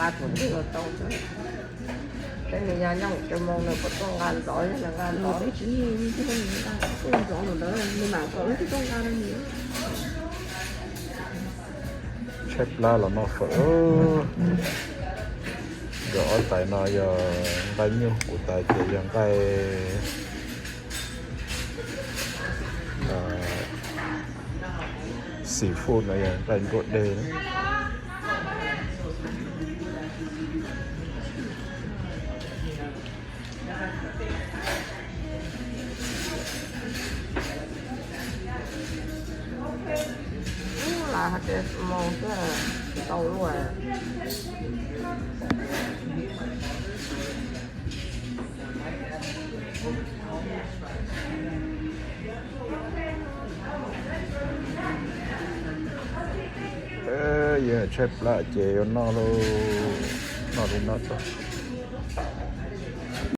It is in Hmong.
Nqa tus ntej los tau xwb. Peb me nyuam nyob hauv tsev moo nws puas tuaj nqa ntxov, yog nws nqa ntxov. Peb tsis nqa, tuaj ntxov ntawd nws mam kom wb tuaj nqa rau nws. Tshaib plab los noj fawm. Nkawd ob tais no yog nqaij nyuj, kuv tais ces yog nqaij seafood no, yog nqaij nruab deg. Ub, lawv hais tias moo thiaj tau luaj. Yog tshaib plab ces yuav noj lauj, noj li no tso.